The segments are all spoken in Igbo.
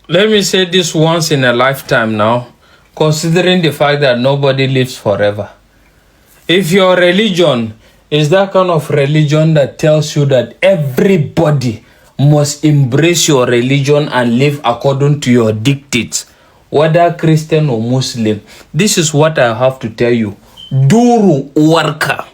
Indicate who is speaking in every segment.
Speaker 1: Let me say this once in a lifetime now, considering the fact that nobody lives forever. If your religion is that kind of religion that tells you that everybody must embrace your religion and live according to your dictates, whether Christian or Muslim, this is what I have to tell you. Durun uwarka.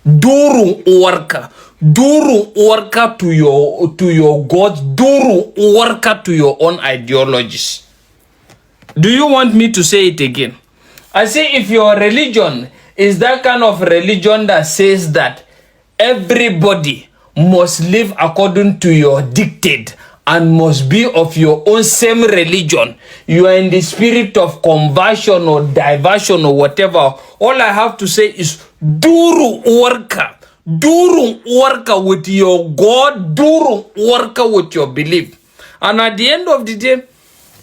Speaker 1: Durun uwarka. Durun uwarka to your God. Durun uwarka to your own ideologies. Do you want me to say it again? I say, if your religion is that kind of religion that says that everybody must live according to your dictate and must be of your own same religion, you are in the spirit of conversion or diversion or whatever. All I have to say is durun uwarka. Durun uwarka with your God, durun uwarka with your belief. And at the end of the day,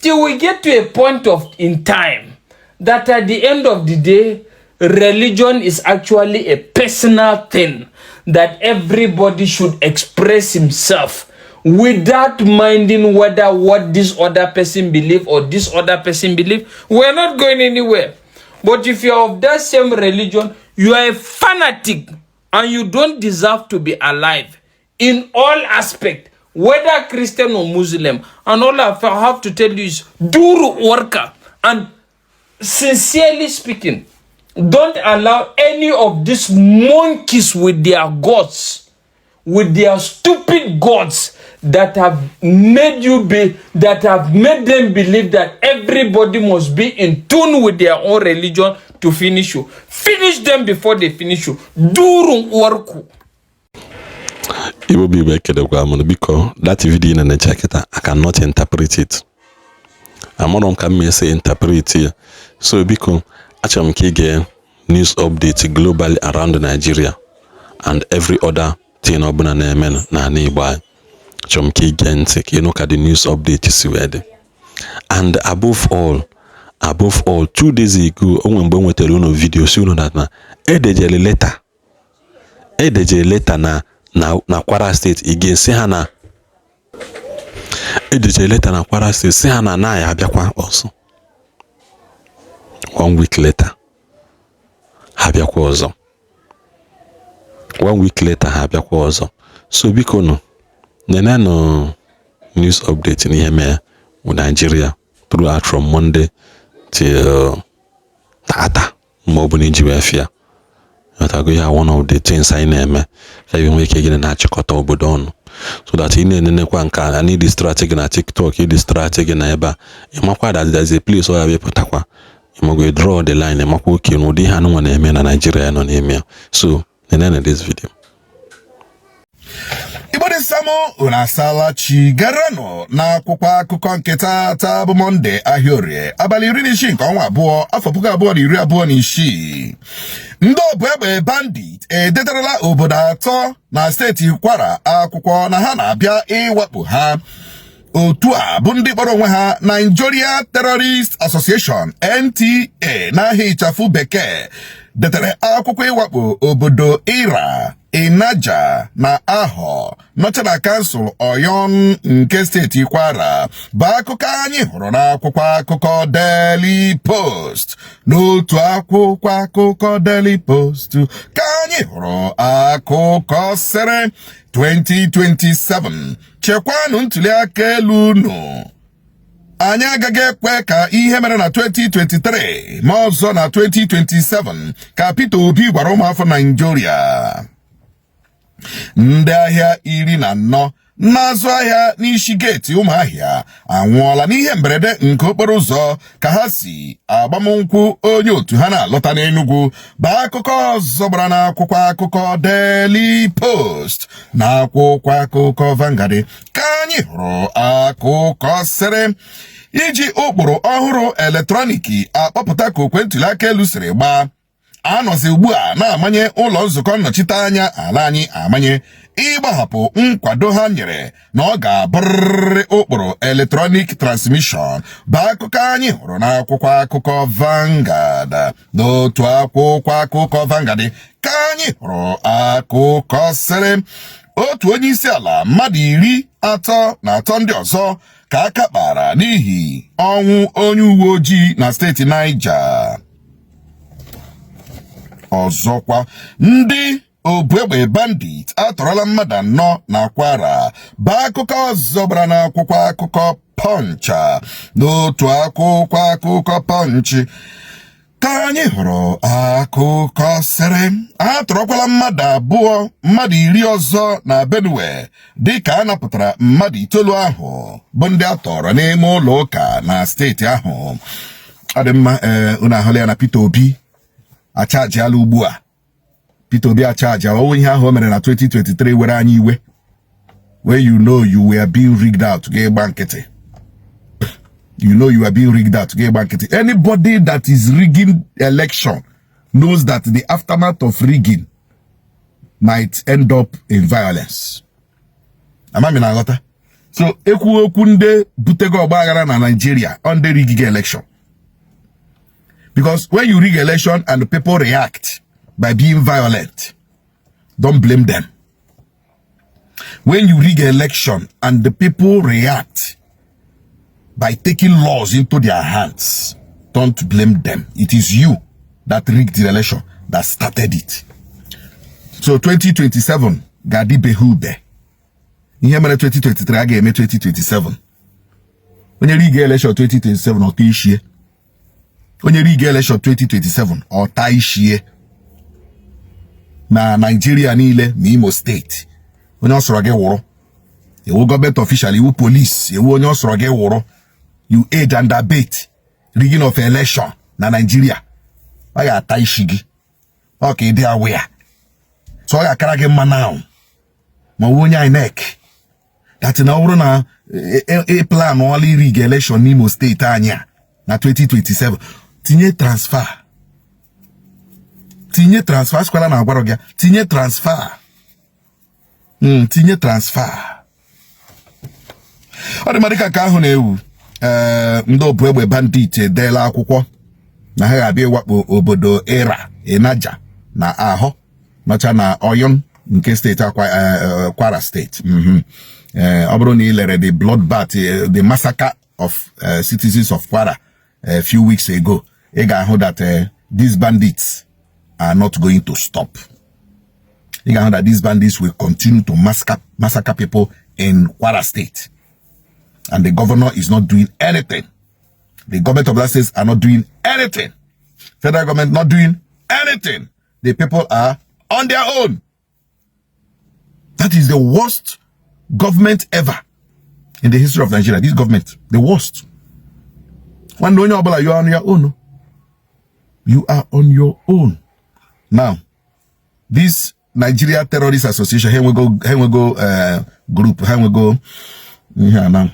Speaker 1: till we get to a point of in time that at the end of the day, religion is actually a personal thing that everybody should express himself without minding whether what this other person believe or this other person believe, we're not going anywhere. But if you're of that same religion, you are a fanatic and you don't deserve to be alive in all aspect, whether Christian or Muslim. And all I have to tell you is durun uwarka. And sincerely speaking, don't allow any of these monkeys with their gods, with their stupid gods that have made them believe that everybody must be in tune with their own religion to finish you. Finish them before they finish you. Durun uwarku.
Speaker 2: Igbo bụ Igbo, ekelekwa m. Biko, that video ị na-eche kịta, I cannot interpret it. Amarọ m ka m esi interpret ya. So biko, achọrọ m ka ị gee news update globally around Nigeria and every other thing ọbụla na-eme n'ala Igbo anyị. Achọrọ m ka ị gee ntị ka ịnụ ka the news update si wee dị. And above all, above all, 2 days ago, o nwere mgbe m nwetara unu video si unu that na edejere letter na Kwara State again, si ha na edejere letter na Kwara State, si ha na anaghị abịakwa ọzọ. One week later, ha abịakwa ọzọ. One week later, ha abịakwa ọzọ. So biko nụ, nenenụ news update n'ihe mee Nigeria throughout from Monday till tata, ma ọ bụ na iji wee fịa ghọtago ya. One of the things anyị na-eme ka ebe nwee ike gịnị na-achịkọta obodo ọnụ, so that ị na-enenekwa nke a na distract gị na TikTok, ị distract gị na ebe a, ịmakwa that there is a place ọ ya bịapụtakwa. Ịmago draw the line, ịmakwa oke n'ụdị ihe anụnwa na-eme na Nigeria ya nọ n'ime ya. So nenene this video.
Speaker 3: Igbo dị samụ, unu asaala chi. Garanụ n'akwụkwọ akụkọ nke taata bụ Mọnde, ahịa Orie, abalị 16 nke ọnwa abụọ, afọ 2026. Ndị ọbụ egbe bandit edetarala obodo atọ na steeti Kwara akwụkwọ na ha na-abịa ịwakpo ha. Otu a bụ ndị kpọrọ onwe ha Nigeria Terrorist Association, NTA n'aha ịchafụ bekee, detere akwụkwọ ịwakpo obodo Ira, Inaja na Ahọ nọcha na kansụl Oyon nke steeti Kwara, bụ akụkọ anyị hụrụ n'akwụkwọ akụkọ Daily Post. N'otu akwụkwọ akụkọ Daily Post ka anyị hụrụ akụkọ sịrị, "2027, chekwanụ ntụliaka elu unu. Anyị agaghị ekwe ka ihe mere na 2023 ma ọzọ na 2027," ka Peter Obi gwara ụmụafọ Naijiria. Ndị ahịa 14 na-azụ ahịa n'isi geeti Ụmụahịa anwụọla n'ihe mberede nke okporo ụzọ ka ha si agbamnkwụ onye otu ha na-alọta n'Enugu, bụ akụkọ ọzọ gbara n'akwụkwọ akụkọ Daily Post. Na akwụkwọ akụkọ Vanguard ka anyị hụrụ akụkọ sịrị, iji ụkpụrụ ọhụrụ eletrọniki akpọpụta ka okwe ntụliaka elu siri gbaa, anọzi ugbu a na-amanye ụlọ nzukọ nnọchiteanya ala anyị amanye ịgbahapụ nkwado ha nyere na ọ ga-abụrịrị ụkpụrụ electronic transmission, bụ akụkọ anyị hụrụ n'akwụkwọ akụkọ Vanguard. N'otu akwụkwọ akụkọ Vanguard ka anyị hụrụ akụkọ sịrị, otu onye isi ala, mmadụ 33 ndị ọzọ. Ka aka kpara n'ihi ọnwụ onye uwe ojii na steeti Niger. Ọzọkwa, ndị obuegbe bandit atọrọla mmadụ anọ na Kwara, bụ akụkọ ọzọ gbara n'akwụkwọ akụkọ Punch. N'otu akwụkwọ akụkọ Punch ka anyị hụrụ akụkọ sịrị atọrọkwala mmadụ abụọ, mmadụ 10 ọzọ na Benue, dịka a napụtara mmadụ itoolu ahụ bụ ndị a tọrọ n'ime ụlọ ụka na steeti ahụ. Ọ dị mma. Ee, unu ahụla ya na Peter Obi achajiala ugbu a. Peter Obi achaji ọwụ ihe ahụ o mere na 2023 were anyị iwe. When you know you were being rigged out, ga-ịgba nkịtị. You know you are being rigged out, ga-ịgba nkịtị. Anybody that is rigging election knows that the aftermath of rigging might end up in violence. Amami na aghọta. So ekwu okwu ndị butego ọgba aghara na Nigeria on the rigging election, because when you rig election and the people react by being violent, don't blame them. When you rig election and the people react by taking laws into their hands, don't blame them. It is you that rigged the election that started it. So 2027 ga-adị behube. Ihe mere 2023 a ga-eme 2027. Onye rig election 2027, ọta ishie. Onye rig election 2027, ọta ishie na Nigeria niile na Imo Steeti. Onye ọ sọrọ gị wụrụ, iwu gọọmenti official, iwu police, iwu onye ọ sọrọ gị wụrụ, you aid and abet rigging of election na Nigeria, ọ ga-ata isi gị. Ọ ka ịdị awụ ya, so ọ ga-akara gị mma now ma ọ bụ onye INEC that na ọ bụrụ na ị plan ọla irig election n'Imo Steeti anyị a na 2027, tinye transfer, tinye transfer. Asịkwala na agwarọ gị ya. Tinye transfer, tinye transfer. Ọ dị mma. Dịka nke ahụ na-ewu, ee, ndị obu egbe bandit edeela akwụkwọ na ha ga-abịa ịwakpo obodo Ira, Inaja na Ahọ nọcha na Oyun nke steeti akwa Kwara Steeti. Ọ bụrụ na ị lere the bloodbath, the massacre of citizens of Kwara a few weeks ago, ị ga-ahụ that these bandits are not going to stop. Ị ga-ahụ that these bandits will continue to massacre people in Kwara State, and the governor is not doing anything. The government of that state are not doing anything. Federal government not doing anything. The people are on their own. That is the worst government ever in the history of Nigeria. This government, the worst. Nwanne, onye ọbụla, you are on your own. You are on your own. Now, this Nigeria Terrorist Association, ha enwego group, ha enwego ihe a na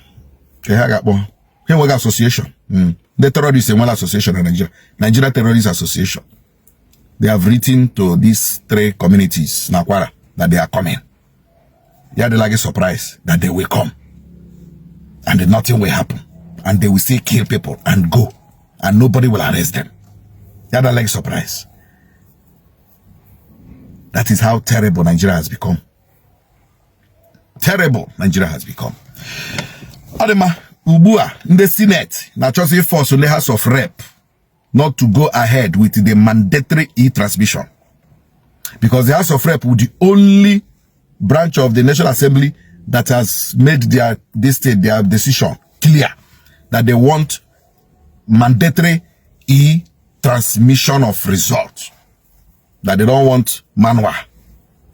Speaker 3: ka ha ga-akpọ, ha enwego association. The terrorists enwela association na Nigeria, Nigeria Terrorist Association. They have written to these three communities na Kwara that they are coming. Ya adịla gị surprise that they will come and nothing will happen and they will still kill people and go and nobody will arrest them. Ya adịla gị surprise. That is how terrible Nigeria has become. Terrible Nigeria has become. Ọ dị mma. Ugbu a, ndị Senate na-achọzi force ndị House of Rep not to go ahead with the mandatory e-transmission, because the House of Rep will the only branch of the National Assembly that has made their this state their decision clear that they want mandatory e-transmission of results, that they don't want manual.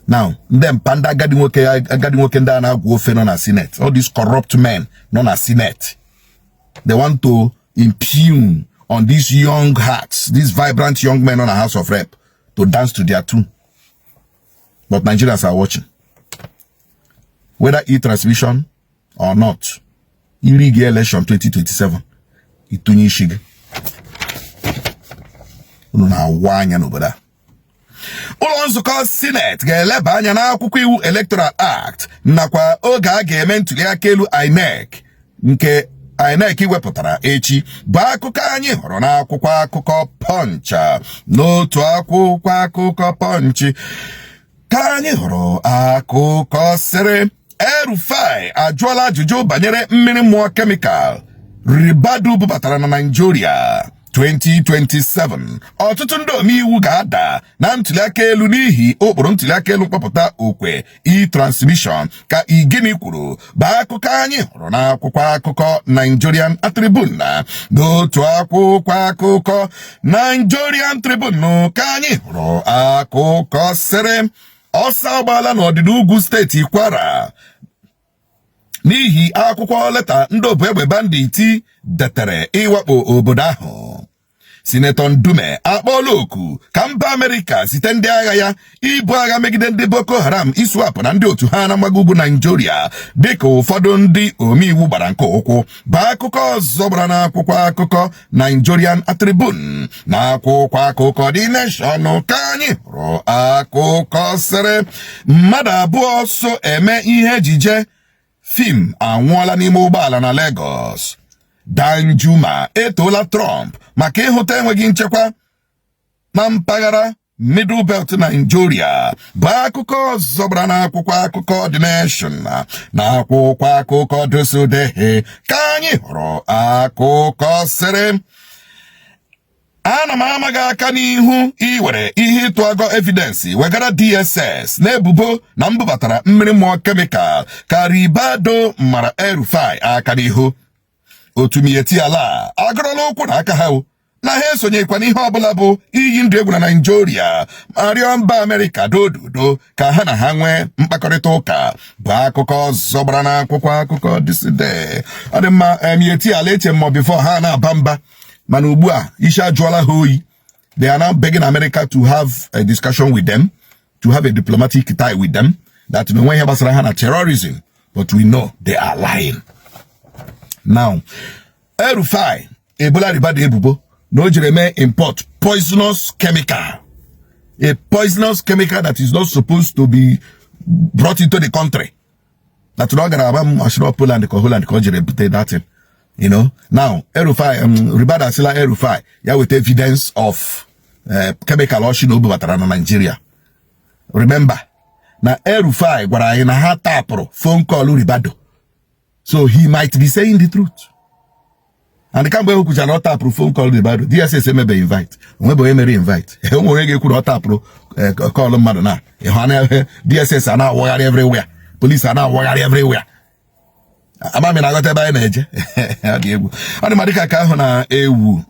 Speaker 3: Now, ndị mpa, ndị agadi nwoke, agadi nwoke ndị a na-agwa ofe nọ na Senate, all these corrupt men nọ na Senate, they want to impugn on these young hearts, these vibrant young men on the House of Rep, to dance to their tune. But Nigerians are watching. Whether e-transmission or not, irig election 2027, itunye isi gị. Unu na-awa anya n'obodo a. Ụlọ nzukọ Sineti ga-eleba anya n'akwụkwọ iwu Electoral Act nakwa oge a ga-eme ntụliaka elu INEC nke INEC wepụtara echi, bụ akụkọ anyị hụrụ n'akwụkwọ akụkọ Punch. N'otu akwụkwọ akụkọ Punch ka anyị hụrụ akụkọ sịrị El-Rufai ajụọla ajụjụ banyere mmiri mmụọ chemical Ribadu bubatara na Naịjirịa. 2027, ọtụtụ ndị omeiwu ga-ada na ntuliaka elu n'ihi ụkpụrụ ntuliaka elu mkpọpụta okwe e-transmission, ka Igini kwuru, bụ akụkọ anyị hụrụ n'akwụkwọ akụkọ Nigerian Tribune. Na n'otu akwụkwọ akụkọ Nigerian Tribune ka anyị hụrụ akụkọ sịrị ọsọ agbaala n'ọdịda ugwu steeti Kwara n'ihi akwụkwọ leta ndị obu egbe bandit detere ịwakpo obodo ahụ. Sinetọ Ndume akpọọla oku ka mba Amerịka zite ndị agha ya ibu agha megide ndị Boko Haram, ISWAP na ndị otu ha na mgbago ugwu Naijiria, dịka ụfọdụ ndị omeiwu gbara nke ụkwụ, bụ akụkọ ọzọ gbara n'akwụkwọ akụkọ Nigerian Tribune. Na akwụkwọ akụkọ The Nation ka anyị hụrụ akụkọ sịrị mmadụ 2 so eme ihe ejije fim anwụọla n'ime ụgbọala na Lagos. Danjuma etoola Trump maka ịhụta enweghị nchekwa na mpaghara Middle Belt Nigeria, bụ akụkọ ọzọ gbara n'akwụkwọ akụkọ The Nation. Na akwụkwọ akụkọ ThisDay ka anyị hụrụ akụkọ sịrị ana m ama gị aka n'ihu iwere ihe ịtụ agọ evidence wegara DSS na-ebubo na mbubatara mmiri mmụọ chemical, ka Ribadu mara El-Rufai aka n'ihu. Otu Miyetti Allah agụrụla ụkwụ na aka ha na ha esonyekwa n'ihe ọbụla bụ iyi ndụ egwu na Naịjirịa, ma rịọ mba Amerịka dododo ka ha na ha nwee mkpakọrịta ụka, bụ akụkọ ọzọ gbara n'akwụkwọ akụkọ ThisDay. Ọ dị mma. Miyetti Allah, eche mmọ before ha na-aba mba, mana ugbu a isi ajụọla ha oyi. They are now begging America to have a discussion with them, to have a diplomatic tie with them, that no ihe gbasara ha na terrorism, but we know they are lying. Now, El-Rufai ebola Ribadu ebubo na o jere mee import poisonous chemical, a poisonous chemical that is not supposed to be brought into the country, that na ọ gara aba m Poland ka Holland ka o jere bute that thing. Now, El-Rufai, Ribadu asịla El-Rufai ya weta evidence of chemical ọchị na o bubatara na Nigeria. Remember na El-Rufai gwara anyị na ha tapụrụ phone call Ribadu, so he might be saying the truth. And kamgbe e kwuchara na ọ tapụrụ phone call Ribadu, DSS emebe invite, onwebe onye mere invite. E nwere onye ga-ekwu na ọ tapụrụ call mmadụ na ịhụ na DSS a na-awagharị everywhere, police a na-awagharị everywhere. Amami na-aghọta ebe anyị na-eje. Ọ dị egwu. Ọ dị ma dịka ka ahụ na-ewu.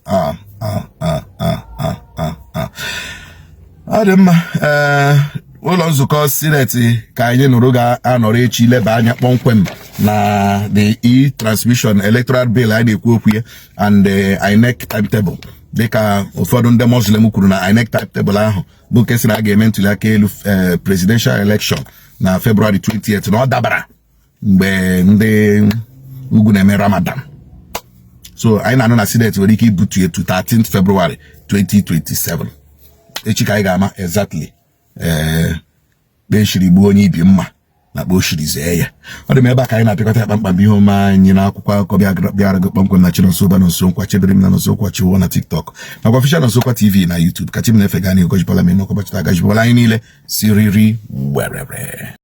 Speaker 3: Ah, ah, ah, ah, ah, ah, ah. Ọ dị mma. Ee, ụlọ nzukọ sineti ka anyị nụrụ ga-anọrọ echi leba anya kpọmkwem na the e-transmission electoral bill anyị na-ekwu okwu ya and the INEC timetable, dịka ụfọdụ ndị Muslim kwuru na INEC timetable ahụ bụ nke sị na a ga-eme ntuli aka elu, presidential election, na February 20th, na ọ dabara mgbe ndị ugwu na-eme Ramadan. So anyị na-anụ na sineti nwere ike ibutu etu 13th February 2027. Echi ka anyị ga-ama exactly ee kpee gbuo onye ibi mma na kpa oshiri zee ya. Ọ dị m ebe a ka anyị na-apịakọta ya kpamkpam. Ihe omume anyị n'akwụkwọ akụkọ bịara gị kpọmkwem na Chinonso Ụba, Nonso Nkwa chebere m na Nonso Nkwa Chiwo na TikTok, nakwa official Nonso Nkwa TV na YouTube. Ka chi m na-efe gaa n'ihu, gọjibọla m n'ụkọbọchị taa, gajibọla anyị niile siriri werere.